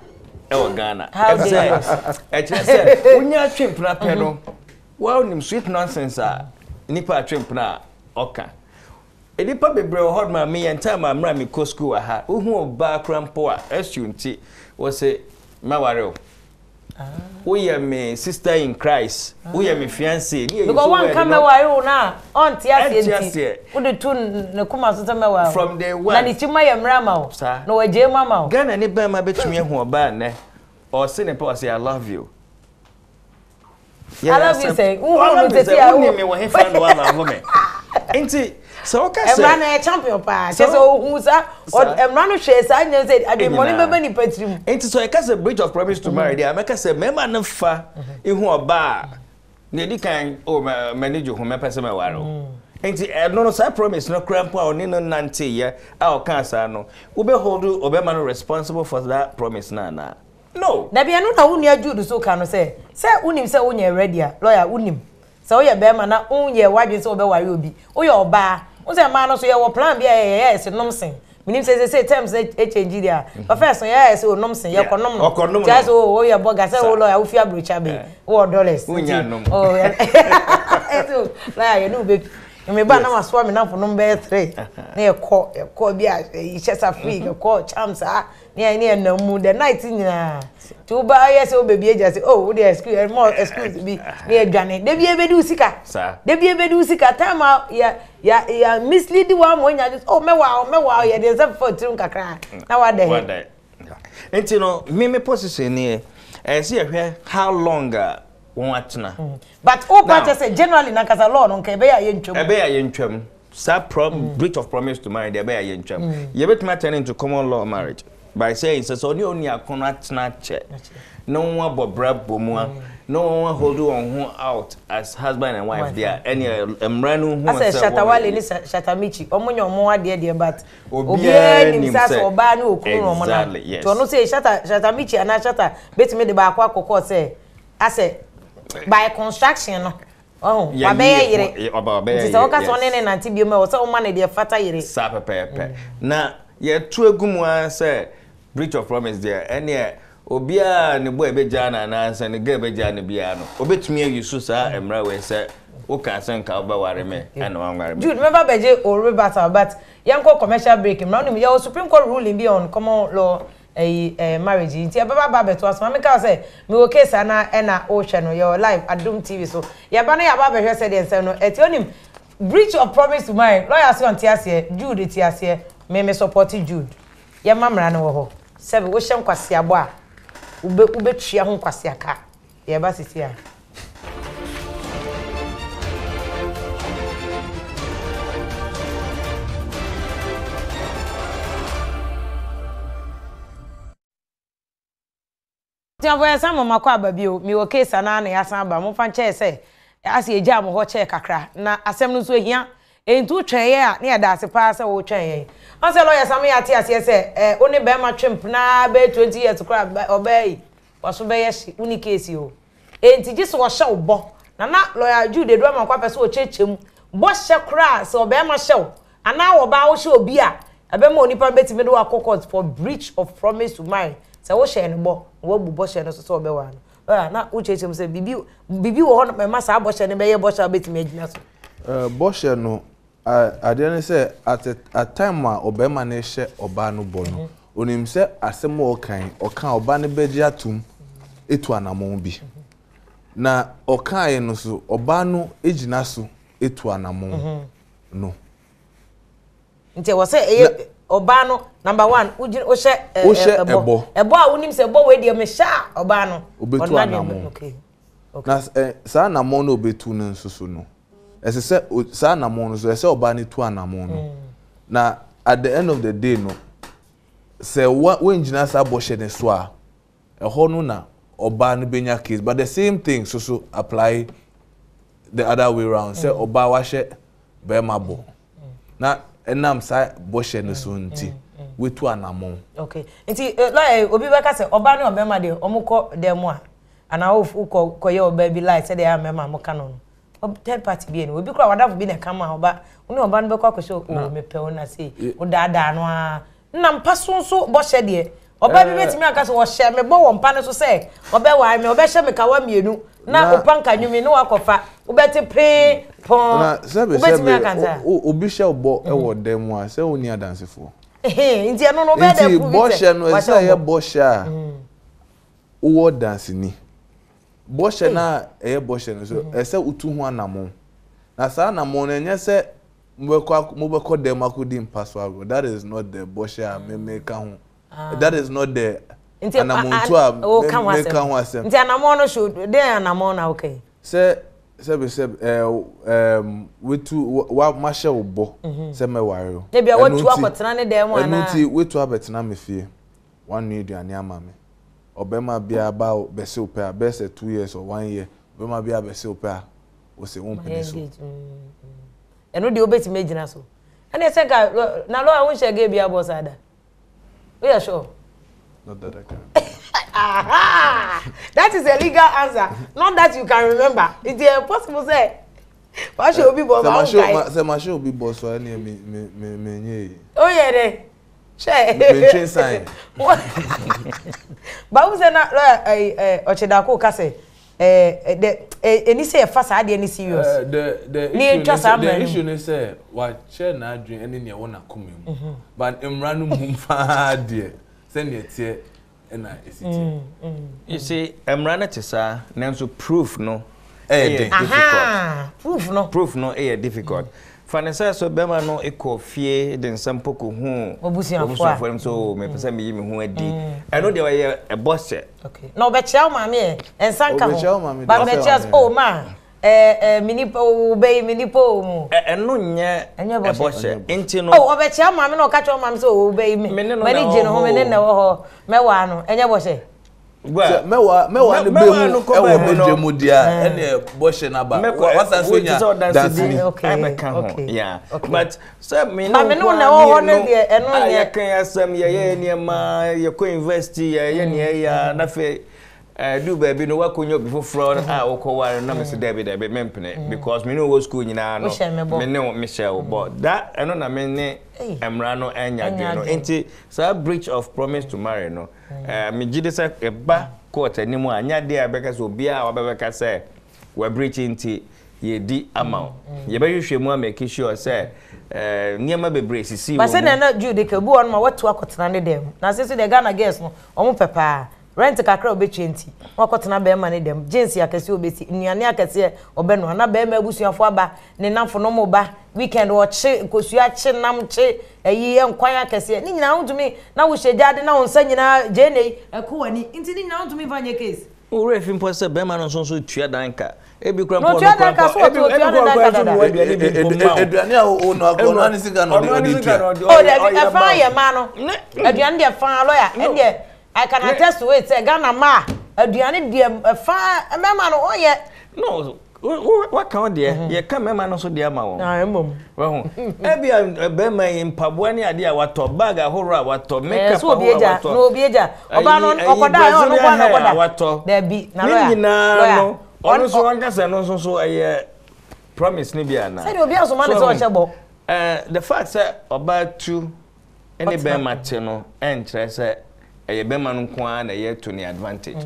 ɛwɔ Ghana. How dangerous? Ɛkyerɛ sɛ wonya twe mpena pɛ no wɔnim sweet nonsense a nipa atwe mpena a ɔka. Nnipa bebree wɔ hɔ nom a meyɛ ntaa a mmerɛ a mekɔ sukuu wɔ ha wohu ɔbaa kora mpo a SU nti wɔse mɛware wo. Woyɛ me sister in Christ, woyɛ me fiancé. Ne yɛ Because wanka mɛware wo no a ɔnte aseɛ nti wode to ne koma so sɛ mɛware wo. From day one. Na ne kyima yɛ mmerɛ ama wo. Saa. Na wagyae mu ama wo. Ghana ni bɛrima bɛtumi ahu ɔbaa nnɛ ɔse ne pɛ ɔse I love you. I love you sɛ wohu no sɛ a wonim me wɔ hefa na woalove me. Nti sɛ woka sɛ mmara no yɛ champion paa kyɛ sɛ ohu saa mmara no hwɛ saa nyɛ sɛ adwemmɔne bɛba nipa tirim. Nti sɛ ɛka sɛ breach of promise to marry deɛ mɛka sɛ mmarima no fa ihu ɔbaa na ɛdi kan o m'ani gye ho mɛpɛ sɛ mɛware o. Nti ɛno no saa promise no kora mpo a ɔne no nanteyɛ a ɔkaa saa no wobɛ hold ɔbɛma no responsible for that promise no anaa? No. Dabi ɛno na wo nua Jude so ka no sɛ sɛ wonim sɛ wonyɛ ready a lawyer wonim sɛ woyɛ bɛrima na wonyɛ w'adwene sɛ wobɛware obi woyɛ ɔbaa wo sɛ mmaa no so yɛwɔ plan bi a yɛyɛ yɛyɛ sɛ nom sen menim sɛ sɛ terms na change deɛ a but first no yɛyɛ sɛ onom sen yɛkɔ nom no kyerɛ sɛ o woyɛ bɔga sɛ wo lawyer wofi aburokyi abɛyi wowɔ dollars nti oh ɛsɛ lawyer yɛne wo bɛpi meba na masoa me namfo nom bɛyɛ three na yɛkɔ yɛkɔ bi a hyɛ sa free yɛkɔ charm saa ne yɛn ne yɛn nam mu the night nyinaa nti wo ba yɛ sɛ wo baabi agya sɛ oh wo deɛ excuse ɛmɔ excuse bi ne yɛ dwane debi ebedi wo sika debi ebedi wo sika time a yɛ yɛ yɛ mislead wa mo nya oh mɛwa o mɛwa o yɛ de nsa fɔ tirim kakra na wa dɛ. Nti no me me position ni yɛ ɛyɛ sɛ yɛhwɛ how long a wɔn atena. But o pa kyɛ sɛ generally nankasa law no nka ɛbɛyɛ a yɛ ntwam. Ɛbɛyɛ a yɛ ntwam. Saa prom breach of promise to marry deɛ ɛbɛyɛ a yɛntwam. Yɛbɛtumi atɛn into common law marriage by saying sɛ sɛ ɔne onua ko no atena kyɛ na wɔn abɔ bra bɔ mu a na wɔn ahold wɔn ho out as husband and wife deɛ ɛne mmara no hu sɛ Shatta Wale ne Shatta Michi wɔn nyɛ wɔn adeɛ deɛ but obiara nim sɛ asɛ ɔbaa ne okunu na wɔn nam nti ɔno sɛ Shatta Shatta Michi anaa Shatta betumi de baako akɔkɔ sɛ asɛ by construction no. Wahu? Wabɛyɛ yere. Nti sɛ woka sɛ ɔne ne nante biom a, ɛwɔ sɛ woma no deɛ ɛfata yere. Saa pɛpɛɛpɛ. Na yɛto agu mu ara sɛ breach of promise deɛ, ɛneɛ obiara a ne boy bɛgyaa no anaasɛ ne girl bɛgyaa no biara no, ɔbɛtumi ayi so saa mmara wei sɛ wokaa sɛ nka wobɛware me ɛna woanware me. Jude, mɛba abɛgye wo rebuttal but yɛnkɔ commercial break mmra. Wonim, yɛwɔ Supreme Court ruling bi on common law ɛyi eh marriage yi nti ɛbɛba aba abɛto aso ma meka wo sɛ mewɔ case a na ɛna wohwɛ no yɛwɔ live Adom TV so yɛba na yɛaba abɛhwɛ sɛdeɛ nsɛm no ɛte onim breach of promise to marry lawyer se ɔnte aseɛ Jude te aseɛ me me support Jude yɛma mmara no wɔ hɔ sɛbe wohyɛ nkwaseabɔ a wobɛ wobɛtua ho nkwaseaka Yɛreba sisi a. Abusuafo yɛsan ma makɔ aba bio, mewɔ case anaa na yɛasan aba, momfa nkyɛɛ sɛ ase yɛgyaa mo hɔ kyɛɛ kakra, na asɛm no nso ɛhia, enti wotwɛn yɛn a na yɛda ase paa sɛ wotwɛn yɛn. Ɔn sɛ lawyers ama yɛate aseɛ sɛ eh, wo ne bɛrima twe mpena bɛyɛ 20 years koraa ɔbaa yi, W'aso bɛyɛ hye, wonni case o. Enti gye sɛ wɔhyɛ wo bɔ. Na na lawyer Jude Aduamankwah pɛ sɛ ɔkyerɛkyerɛ mu. Bɔhyɛ koraa a sɛ ɔbarima hyɛ wo anaa ɔbaa wohyɛ obi a, ɛbɛma onipa no bɛtumi de wo akɔ court for breach of promise to marry. Sɛ wohyɛɛ no bɔ na wabu bɔhyɛ no so sɛ ɔbɛware no. Lawyer, na wokyerɛkyerɛ mu sɛ biribi biribi wɔ hɔ nom a ɛma saa bɔhyɛ no bɛyɛ bɔhyɛ a wobɛtumi agyina so. Bɔhyɛ no, Adeɛ ne sɛ, at a at time a ɔbarima no rehyɛ ɔbaa no bɔ no, ɔnim sɛ asɛm a ɔreka yi, ɔka a ɔbaa no bɛgye atom. etu anamɔn bi. Na ɔkaeɛ no so, ɔbaa no gyina so tu anamɔn no. Nti ɛwɔ sɛ ɛyɛ ɔbaa no number one wogyina wohyɛ wohyɛ ɛbɔ ɛbɔ a wonim sɛ ɛbɔ wei deɛ mehyɛ a ɔbaa no obetu anamɔn. Okay. Okay. Na saa anamɔn no obetu no nso so no, ɛsɛ sɛ saa anamɔn no so ɛsɛ sɛ ɔbaa no tu anamɔn no. Mm. Na at the end of the day no, sɛ woangyina saa bɔhyɛ no so a, ɛhɔ no na ɔbaa no bɛnya case but the same thing so so apply the other way round sɛ mm. ɔbaa wahyɛ bɛrima bɔ na ɛnam saa bɔhyɛ no so nti wetu anamɔn. Okay nti eh, lɔya eh, obi bɛka sɛ ɔbaa ne ɔbɛrima deɛ ɔmo kɔ dan mu a anaa wokɔ kɔyɛ ɔbaa bi lie sɛdeɛ ɛyɛ mmarima mo ka no no third party bi ɛni obi kura wadafo bi na ɛka ma ɔba wo ne ɔba no bɛkɔ akɔhyɛ o mepɛ wo na sei wodaadaa no ara Nna mpa so nso bɔhyɛ deɛ, ɔbaa bi bɛtumi aka sɛ ɔhyɛ me bɔ wɔ mpa no so sɛ ɔbɛware me, ɔbɛhyɛ me kawa mmienu na opa nka nwumi na wakɔfa, wobɛte pee pɔn. Wobɛtumi aka nsa. Obi hyɛ wo bɔ wɔ dan mu a, sɛ wonni adansefoɔ. Nti ɛno no wobɛyɛ dɛ prove sɛ Nti bɔhyɛ no, ɛsɛ sɛ ɛyɛ bɔhyɛ a wowɔ danseni. Bɔhyɛ no a ɛyɛ bɔhyɛ no so, ɛsɛ sɛ wotu ho anammɔn. Na saa anammɔn no, ɛnyɛ sɛ mobɛkɔ ak mobɛkɔ dɛm akɔdi mpa so agorɔ that is not the bɔhyɛ a me meka ho ah. that is not the nti anamontu a me meka ho asɛm nti anamɔn no so den anamɔn na woka yi sɛ sɛbi sɛbi ɛɛ ɛɛm wetu wa mahyɛ wo bɔ mhm. sɛ mɛware o ebi a watu akɔtena ne dan mu anaa ɛnu ti wetu abɛtena me fie wanoa aduane ama me ɔbɛma biara ba bɛse wo pɛ a bɛyɛ sɛ 2 years or 1 year ɔbɛma biara bɛse wo pɛ a wose wompene so. Ɛno deɛ wobɛtumi agyina so. Ɛne sɛ nka na lɔya wonhyɛ gay bi abɔ saa da. Woyɛ sure? Not that I can. Aha! That is a legal answer. Not that you can remember. It is possible sɛ wahyɛ obi bɔ ma wonkae. Sɛ mahyɛ obi bɔ so a ɛneɛ me me me me nyɛ yi. Woyɛ dɛ. Hwɛ. Mentwe nsan. Bawo sɛ na lɔya ɛyi ɔkyedako ka sɛ ɛɛ dɛ ɛni sɛ yɛfa saa adeɛ no serious. The the ne issue yɛntwa saa ne sɛ mmara the no issue mu. ne sɛ wakyerɛ n'adwene ɛne nea ɛwɔ n'akoma mu mhm. but mmara no mu paa deɛ sɛnea ɛteɛ ɛna ɛsi teɛ. Mm, mm. You see, mmara no te saa nanso proof no ɛyɛ den. Difficult. Proof no. Proof no ɛyɛ difficult. Fa no sɛ sɛ bɛrima no kɔ fie de nsɛm mpo kɔhuu W'abusuafoɔ a. no sɛ oo mepɛ sɛ meyi me ho adi. Ɛno deɛ ɔyɛ ɛbɔ hyɛ. Okay. Na ɔbɛkyea wo maame ɛ? Nsa nka ho. Ɔbɛkyea wo maame deɛ Ba ɔsɛ bɛkyea maame. oh ma ɛɛ ɛɛ me nipa wo bɛ yi me nipa o mu. Ɛ ɛno nyɛ Ɛnyɛ bɔhyɛ. ɛbɔ hyɛ. Nti no. Oh ɔbɛkyea wo maame na ɔka kyerɛ wo maame sɛ oh wo bɛ yi me Me ne no m'ani na gye ɛwɔ ne ho hɔ me ne o. no na ɛwɔ hɔ mɛwaa no ɛnyɛ bɔhyɛ. Sɛ mɛwa mɛwa no bɛ mu ɛwɔ badwa mu deɛ a ɛneɛ bɔhyɛ no aba wasan so nya danseni. Ɛbɛka ho yeah but sɛ me ne wo nkoa mmienu a yɛka asɛm yɛyɛ nneɛma yɛkɔ university yɛyɛ nea ɛyɛ a na afei ɛdu baabi no wakɔnya obi foforɔ a wokɔware no na mese daabi daabi mempene because me ne wo wɔ school nyinaa no me ne wo mehyɛ wo bɔ da ɛno na me ne mmara no anya adwene no nti saa breach of promise to marry no Megye di sɛ ɛba court anim a, ɛnyɛ adeɛ a yɛbɛka sɛ obiara a wabɛbɛka sɛ wabirikyi nti yɛredi ama wo. Yɛbɛhwehwɛ mu a make sure sɛ nneɛma bebree sisii But wɔ mu. sɛnea na Jude ka, obi wɔ hɔnom a watu akɔtena ne dan mu. Na seesei deɛ Ghana girls no, wɔn pɛ paa. Rent kakra a obetua nti, na wakɔtena barima no dan mu. Jeans akɛseɛ a obesi, nnuane akɛseɛ a ɔbɛnoa, na barima abusuafoɔ aba, ne nnamfonom reba, weekend ɔkye nkosua, kye nam, kye ayi nkwan akɛseɛ, ne nyinaa wontumi, na wohyɛ gyaade na wo nsa nyinaa gyeene yi ɛko w'ani, nti ne nyinaa wontumi mfa nyɛ case. Wo werɛ fi mpo sɛ bɛrima no nso nso tua dan ka. Ebi kura Na mpo otua ɔno kura dan ka mpo so ebi ɔto ebi otua ne kura dan kura ka nso dada. nua aduane bi mpo mma wo. Aduane a wo noa kɔ ɔno ara ne sika na Ɔno ara ne ɔde sika na tua. ɔde Oh ɔyɛ dabi ɔyɛ ɛfa ma wo. yɛ maa no aduane deɛ faa lawyer ɛndeɛ I can attest to it sɛ Ghana mmaa aduane deɛ ɛfa mmarima no ɔyɛ. No waka wo deɛ yɛka mmarima no nso deɛ ama wɔn. Ah mmom. Wahu ebia bɛrima yi mpaboa ne adeɛ a watɔ bag ahorow a watɔ makeup so obi ahorow a agya watɔ na obi agya ɔbaa no ɔkɔda a ɔno nko na ɔkɔda watɔ dabi na ne lawyer nyinaa lawyer no ɔno nso ankasa no nso so ɛyɛ promise ne bi ana. Sɛdeɛ obi asoma ne sɛ ɔhyɛ bɔ. The fact sɛ ɔbaa tu ne bɛrima te no ɛnkyerɛ sɛ ɛyɛ bɛrima no nko ara na ɛyɛ to ne advantage.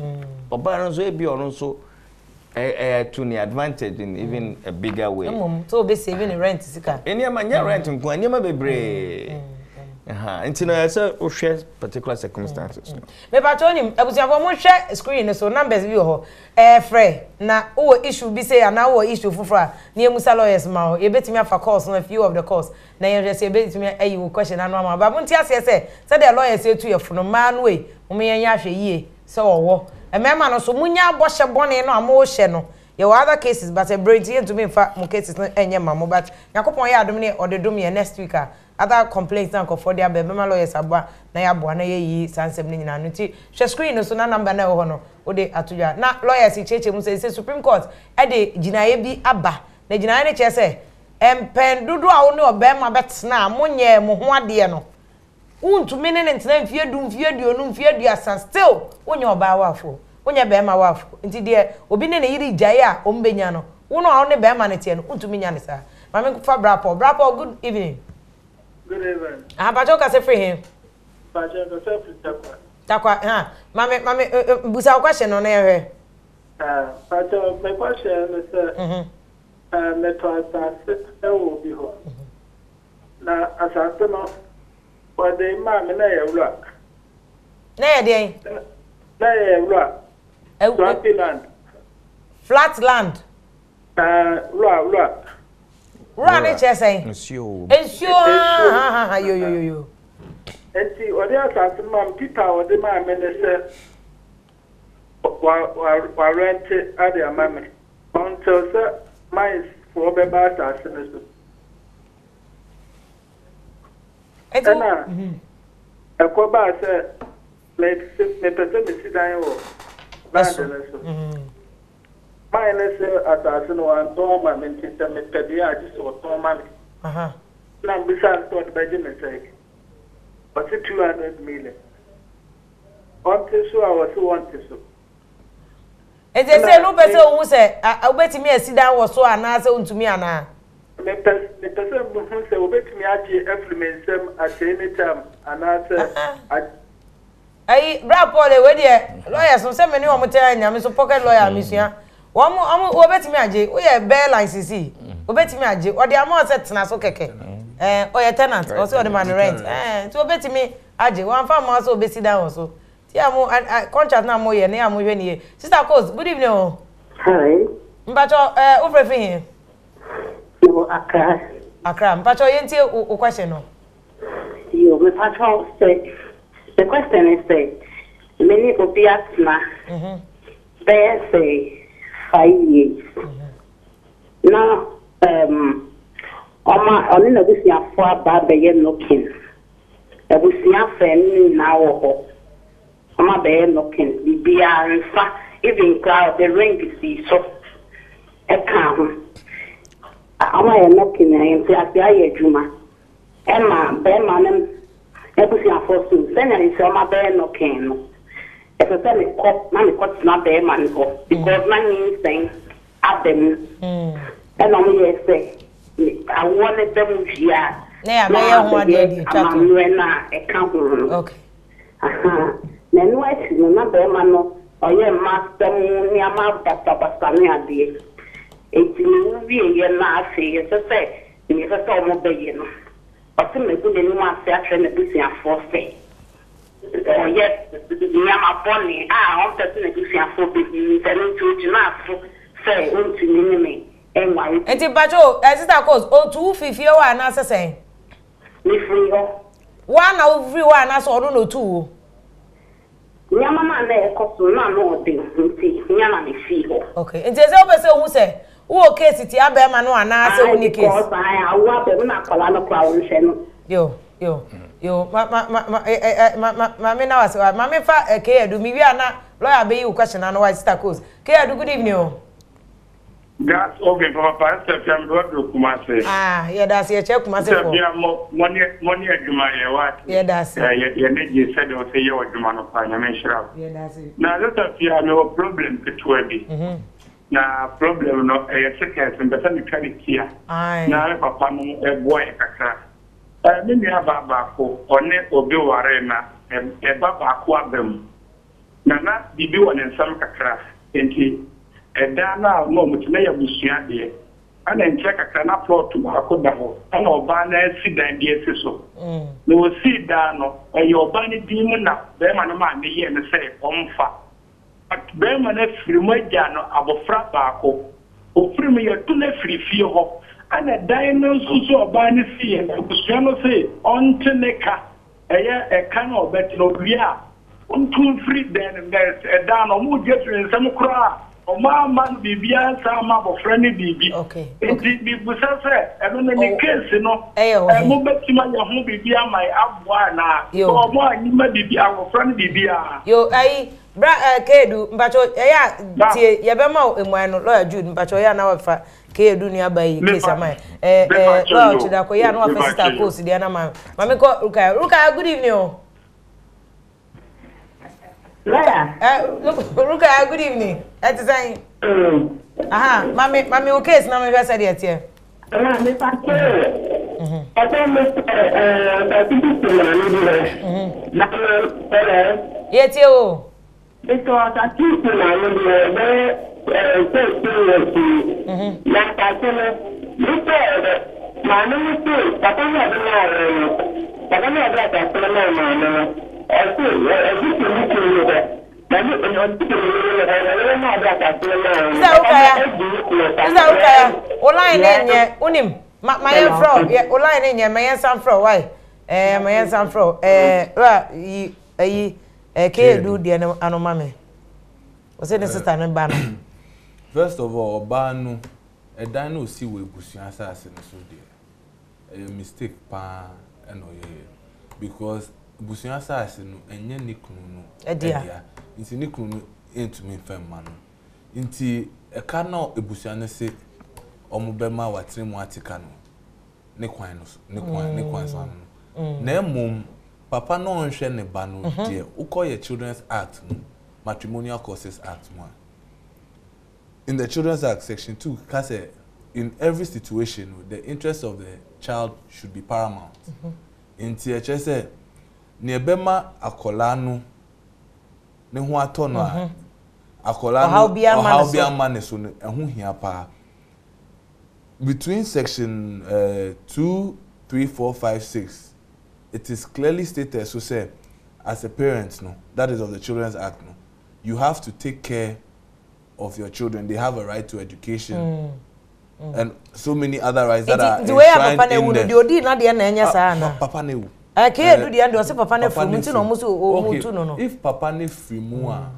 Ɔbaa no nso ebi ɔno nso ɛyɛ to ne advantage in even a bigger way. Mmom sɛ obe save ne rent sika. Nneɛma nyɛ rent nko ara nneɛma bebree. Nti no ɛsɛ sɛ wohwɛ particular circumstances no. Mepakyɛ wonim, abusuafoɔ monhwɛ screen no so, numbers bi wɔ hɔ, ɛɛ frɛ na wowɔ issue bi sei anaa wowɔ issue foforɔ a na yɛmmusa lawyers ma wo, yɛbɛtumi afa calls no, a few of the calls na yɛnhwɛ sɛ yɛbɛtumi ayi wo question ano ama wo, but monte aseɛ sɛ sɛdeɛ lawyers retu yɛ fo no, mmaa no ei, mom yɛnyɛ ahwɛyie sɛ wɔwɔ, mmarima no nso monnya bɔhyɛ bɔne no a morehyɛ no, yɛwɔ other cases but ɛberɛ nti yɛntumi mfa mo cases no nyɛ mma mo but Nyankopɔn yɛ adom ne ɔde dom yɛn next week a Other complaints na nkurɔfoɔ de aba, yɛbɛma lawyers aboa na yɛaboa na yɛayi saa nsɛm no nyinaa ano. Nti hwɛ screen no so na number no a ɛwɔ hɔ no wode ato dwa. Na lawyers rekyerɛkyerɛ mu sɛ sɛ Supreme Court de gyinaeɛ bi aba, na gyinaeɛ no kyerɛ sɛ mpɛn dodoɔ a wo ne ɔbarima bɛtena a monyɛɛ mo ho adeɛ no, wontumi ne no ntena mfeɛ du, mfeɛ aduonu, mfeɛ aduasa, still wonyɛ ɔbaa wafoɔ, wonyɛ barima wafoɔ. Nti deɛ obi ne ne yere gyae a wɔbɛnya no, wo no a wo ne barima no teɛ no, wontumi nya no saa. Maame nfa bra Paul. Bra Paul good evening. Good evening. Aha mpakyɛ wo kasa firi he? Mpakyɛ kasa firi Tarkwa. Tarkwa ha maame maame eh, eh, busa wo question no na yɛhwɛ. Ah, mpakyɛ me question ne sɛ mhm. eh, metɔ asase wɔ obi hɔ. Mhm. Na asase no wɔde maa me na yɛ wura. Na yɛ deɛn? Na yɛ wura. Swampy land. Flat land. Ɛɛ, wura, wura. Wura ne kyerɛ sɛn? Nsuo. Nsuo hahaha yoyoyoyo. Nti ɔde asase no maa me, pipa a ɔde maa me ne sɛ wa wa warɛnte ade ama me until sɛ mines foɔ bɛba asase no so. Ɛna ɛkɔ baa sɛ mepɛ sɛ mesi dan wɔ land no so. Mae ne sɛ asase no wantɔn ama me nti sɛ mepɛ deɛ a gye sɛ ɔtɔn ma me. Ɛna mebisaa no sɛ ɔde bɛgye me sɛn? Ɔse 200 million. Ɔnte so a ɔse wɔnte so. Nti ɛsɛ no wopɛ sɛ ohu sɛ wobɛtumi asi dan wɔ so anaasɛ wontumi anaa? Mepɛ mepɛ sɛ mehu sɛ wɔbɛtumi agye afiri me nsam at any time anaasɛ. Ayi bra Paul eh wei deɛ lawyers no sɛ me ne wɔn tɛ anya me so pocket lawyer mesua wɔn wɔn wɔbɛtumi agye woyɛ bɛɛ licensee wɔbɛtumi agye ɔde ama sɛ tena so kɛkɛ ɛɛ ɔyɛ tenant ɔsɛ ɔde ma no rent ɛɛ nti wɔbɛtumi agye wɔn afa ama sɛ wɔbɛsi dan wɔ so ti a mo contract na mo yɛ ne a mo hwɛ ne yie sister Coles good evening o. Hi. Mpatsɔ ɛɛ wofrɛ fi he. Wɔ Accra. Accra mpatsɔ yɛn tie o question no. Yoo mepakyɛw sɛ me question ne sɛ me ne obi atena bɛyɛ sɛ five years na um, ɔma ɔne n'abusuafoɔ aba abɛyɛ knocking abusua afɛn no nyinaa wɔ hɔ ɔma bɛyɛ knocking biribiara nsa even koraa ɔde ring sii so ɛka ho ɔma yɛ knocking a ntease ayɛ adwuma Ɛma barima no abusuafoɔ so sɛnea ɛsɛ sɛ wɔabɛyɛ no ken no, ɛsɛ sɛ mekɔ na mekɔtena barima no hɔ because na nyinsɛn aba mu. Ɛna wɔyɛɛ sɛ awoɔ no ba mu wie a, na wɔabɛyɛ amammerɛ no a ɛka ho no. Aha. Na ɛno akyi no, na barima no ɔyɛ mma asɛm nneɛma basabasa ne adeɛ. Enti mewo wieeɛ no afei ɛsɛ sɛ Nea ɛsɛ sɛ wɔbɛyɛ no, ɔse magu n'anim ase akyerɛ n'abusuafoɔ sɛ ɔyɛ nneɛma bɔne a ɔmpɛ sɛ n'abusuafoɔ bɛhu nti ɛno nti ɔgyinaa so sɛ ɔntumi ne me nware bio. Nti mpakyɛ o, eh, Sister Kos, ɔtu wo firi fie hɔ anaasɛ sɛn? Mefiri hɔ. Wo ara na wofiri hɔ anaasɛ ɔno na ɔtuu wo? Nneɛma no a na ɛrekɔ so no, na ano ɔden nti, me ara na mefii hɔ. Okay, nti ɛsɛ wopɛ sɛ ohu sɛ wowɔ case tia bɛrima no anaasɛ Ae, wonni case? because ae, awo aba mu na akwadaa no koraa wɔnhwɛ no. Yo, yo, yo, ma, ma, ma, ma, eh, eh, eh, ma, ma, ma me na wase, wa, ma me fa eh, K. Adu, me wie a na lawyer bɛyi wo question ano, wa, Sister Coles. K. Adu, good evening o. Gas oven papapa sɛ fia mede waduro Kumase. Ah, yɛda ase yɛkyɛ Kumase Sɛ foɔ. fia mo mo ne mo ne adwuma yɛ wate. Yɛda ase. Eh, yɛ yɛ ne gye sɛdeɛ ɔsɛ yɛ w'adwuma no paa Nyame nhyira wo. Yɛda ase. Na sɛ fia mewɔ problem ketewa bi. Na problem no ɛyɛ seconds mpɛ sɛ metwa ne tia. Aye. Na me papa no ɛboa yɛ kakra. Eh, me nua baa baako ɔne obi waree na ɛba baako aba mu. Na na biribi wɔ ne nsam kakra, enti ɛdan no a na wɔte, na ɛyɛ abusua deɛ. Ɛna nkyɛ kakra na plot baako da hɔ ɛna ɔbaa no asi dan bi asi so. Na ɔsii dan no, ɛyɛ ɔbaa no din mu na barima no maame yɛɛ no sɛ ɔmfa. But barima no afiri mu agya no abɔfra baako. Ɔfiri mu yɛto no afiri fie hɔ. Ɛna dan no nso so ɔbaa no siiɛ no, abusua no se ɔnte ne ka. Ɛyɛ ɛka no a ɔbɛte no, ɔwie a, ɔntu mfiri dan no mu. Na ɛdan no, wɔregye afiri ne nsam koraa a, wɔamma no biribiara ansan amma abɔfra no biribi. Enti mebisa sɛ, ɛno no ne case no, mobɛtumi ayɛ ho biribi ama aboa anaa? Because wɔannye ma biribi, abɔfra no biribiara. Yo, ayi, bra eh, Keedu, mpacho, ɛyɛ a, tie, yɛbɛma wo mmuae no, Lawyer Jude, mpacho, ɛyɛ a na wafa Keedu nua ba yi case ama yɛ. Eh, eh, lawyer Ochidako, ɛyɛ a na wafa sister Akos deɛ na ma. Ma me kɔ Rukaya. Rukaya, good evening o. Lawyer. Eh, Rukaya, good evening. Ẹ ti sẹ́yìn. Aha, mami, mami wo case na mi hwɛ sɛ deɛ teɛ. Ɛna mi pa kyɛ ɔbɛ mi sɛ ɛɛ asase bi si maame bi hɔ. Na ɛlɛ. Yɛ tie o. Metɔɔ asase si maame bi hɔ bɛyɛ 13 years ni. Na asase no, metɔe no, maame no se papa no a ɔde maa yɛn no, papa no a ɔde asase no maa maame no, ɔse ɔgye fi ne kunu no hɔ. Na ne ɔgye fi ne yere no hɔ, na yere no a ɔde asase no maa no no, papa no agye ne kunu asase Sister no. Rukaya, wo line no nyɛ, wonim, ma ma yɛn frɛ wo, yɛ wo line no nyɛ, ma yɛn san frɛ wo, why? Ɛɛ, ma yɛn san frɛ wo, ɛɛ, wura yi, ɛyi. Eh, K edu deɛ no ano ma me. Ɔsɛ ne sister no ba no. First of all, ɔbaa no, ɛdan no osi wɔ ebusua asase no so deɛ, ɛyɛ mistake paa ɛna ɔyɛyɛ. Because ebusua asase no, ɛnyɛ ne kunu no ɛdea. Nti ne kunu no ntumi nfa mma no. Nti ɛka na ebusua no se wɔn bɛma watena mu ate ka no, ne kwan no so, ne kwan, ne kwan so ano no. Na mmom, Papa no ɔnhwɛ ne ba no deɛ wokɔ yɛ children's act mu matrimonial causes act mu a in the children's act section 2 ka sɛ in every situation no the interest of the child should be paramount nti ɛkyerɛ sɛ nea ɛbɛma akwadaa no ne ho atɔ no a akwadaa no ɔhaw bi ama ne so no ɛho hia paa between section 2 3 4 5 6 it is clearly stated so sɛ as a parent no that is of the children's act no you have to take care of your children they have a right to education mm. Mm. and so many other rights that are enshrined in the. Nti odi na deɛ na ɛnyɛ saa na. Papa na ewu. Ɛ kee edu deɛ deɛ ɔsɛ papa na firi mu nti na ɔmo so ɔmo tu no no. If papa ne firi mu a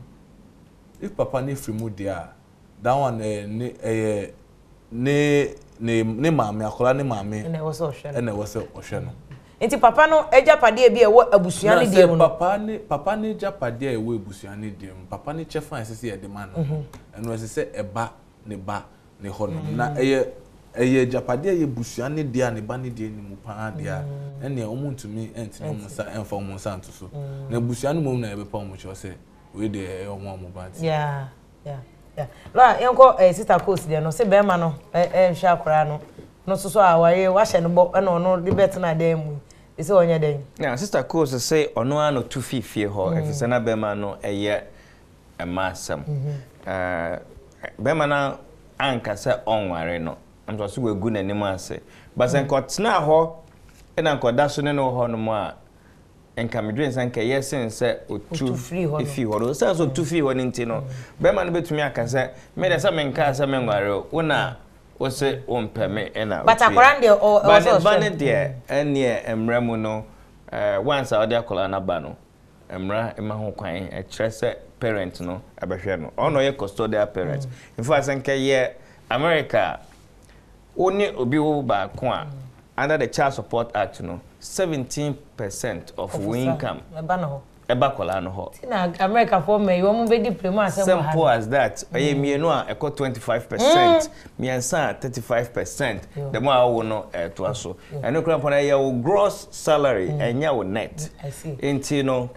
if papa ne firi mu deɛ a that one ɛyɛ ne ɛyɛ ne ne ne maame akwadaa ne maame ɛna ɛwɔ sɛ ɔhwɛ no ɛna ɛwɔ sɛ ɔhwɛ no. Nti papa no agyapadeɛ bi a ɛwɔ abusua no deɛ mu no. Na sɛ papa ne papa ne agyapadeɛ a ɛwɔ abusua no deɛ mu papa ne kyɛfa a ɛsɛ sɛ yɛde ma no no ɛno ɛsɛ sɛ ɛba ne ba ne hɔ nom na ɛyɛ ɛyɛ agyapadeɛ a ɛyɛ abusua no deɛ a ne ba ne deɛ ne mu paa deɛ a ɛnneɛ wɔn ntumi ntene wɔn nsa ɛmfa wɔn nsa nto so na abusua no mmom na yɛbɛpa wɔn kyɛw sɛ wei deɛ ɛyɛ wɔn a wɔn ba nti. Yeah. Yeah, yeah. Lɔya, yɛnkɔ eh, sister Coast deɛ no, se bɛrima no eh, eh, nhwɛ akwaraa no, no nso so a waye, wahyɛ no bɔ, ɛna ɔno de bɛtena dan mu yi, sɛ ɔnyɛ dɛn? Yeah, sister Coast se ɔno ara na ɔtu fii fie hɔ, mm. efisɛ na bɛrima no ɛyɛ mma asɛm. Mm-hmm. Eh, bɛrima no anka sɛ ɔnware no, nso so wagu n'anim ase. But sɛ mm. nka ɔtenaa hɔ, ɛna nka ɔda so ne no wɔ hɔ nom a, nka medwene sɛ nka ɛyɛ sen sɛ otu fii hɔ no. Osiane sɛ otu fii hɔ no nti no, bɛrima no bɛtumi aka sɛ, me deɛ sɛ menkaa sɛ menware o, wo na wo se wompɛ me ɛna But akwadaa no deɛ ɔ ɛwɔ sɛ ɔhwɛ. Ba ne ba no deɛ ɛneɛ mmara mu no, once a wode akwadaa no aba no, mmara ma ho kwan ɛkyerɛ sɛ parent no ɛbɛhwɛ no. Ɔno na ɔyɛ custodial parent. In fact, sɛ nka ɛyɛ America a, Wo ne obi wo baako a, under the Child Support Act no, 17 percent of wo income ɛba akwadaa no hɔ. Ti na America foɔ mma yi wɔn bɛ di pere mu asɛm wɔ ha no. Simple as that. Ɛyɛ mmienu a ɛkɔ 25 percent, mmiɛnsa a 35 percent, the more a wowo no ɛtoa so. Ɛno koraa mpo no ɛyɛ wo gross salary, ɛnyɛ wo net. Nti no.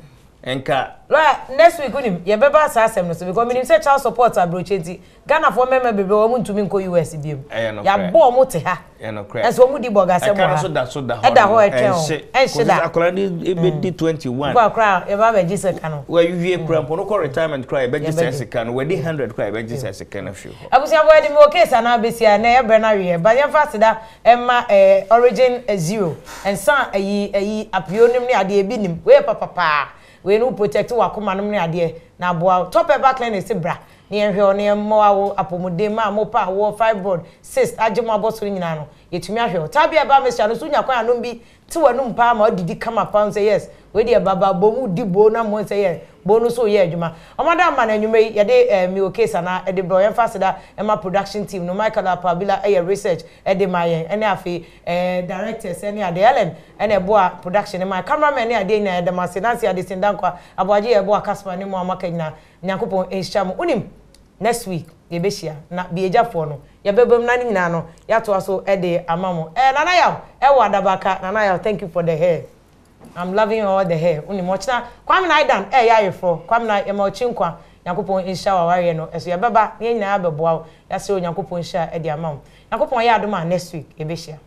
Nka. Lawyer, next week wonim, yɛbɛba saa asɛm no so because menim sɛ child support abrokye nti, Ghanafoɔ mmarima bebree wɔn ntumi nkɔ US biom. Ɛyɛ nokorɛ. Yɛabɔ wɔn te ha. Ɛyɛ nokorɛ. Nanso wɔn di bɔgasɛm Ɛka wɔ no ha. nso da so da hɔ Ɛda nom. hɔ ɛtwɛn wɔn. Ɛnhye. Ɛnhye Kɔsi da. sɛ akwadaa no bɛdi 21. Mpo a koraa yɛba abɛgye sika no. Wawie koraa mpo no kɔ retirement koraa yɛbɛgye saa Yɛbɛgye. sika no. Wadi 100 koraa yɛbɛgye saa sika no afiri hɔ. Abusuafoɔ yɛde mewɔ case anaa bɛsi a ɛnɛ yɛbrɛ no aweɛ but yɛmfa aseda mma eh, origin zero nsa ayi ayi apio nom ne adeɛ ebi nim wei yɛ papapaa wei no wo protect wakoma nom ne adeɛ na aboa wo top herbal clinic se bra na yɛnhwɛ wo na yɛmmoa wo apɔmuden ma mo pɛ awoɔ fibroid cyst agye mo abɔ so no nyinaa no yɛtumi ahwɛ wo tabia herbal mixture no so wonya kwan anom bi Te w'anum paa ma ɔdidi kama paa hu sɛ yes wei deɛ baba bom wodi boo na mohu sɛ yes boo no nso reyɛ adwuma. Ɔmo ada ama no anwummerɛ yi yɛde eh Mewɔ case anaa ɛde brɛ wo yɛmfa aseda mma production team no Michael Apabila yɛ research de ma yɛn ɛne afei eh directors ɛne adeɛ Ellen ɛna ɛboa production no ma camera men ne adeɛ nyinaa yɛda mo ase Nancy Addison Dankwa Aboagye yɛboa Casper ne mo a moaka nyinaa Nyankopɔn nhyira mo wonim Next week yɛbɛhyia na Biagyafoɔ no yɛbɛbam na ne nyinaa no yɛatoa so de ama mo. Eh Nana Yaw ɛwɔ Adabaka Nana Yaw thank you for the hair I'm loving all the hair wonim ɔkyena Kwame na Aidan ɛɛyɛ ayeforɔ Kwame na yɛma ɔkyi nkwa Nyankopɔn nhyira wo awareɛ no ɛso yɛbɛba na yɛn nyinaa abɛboa wo yɛasrɛ Onyankopɔn nhyira de ama wo Nyankopɔn yɛ adom a next week yɛbɛhyia.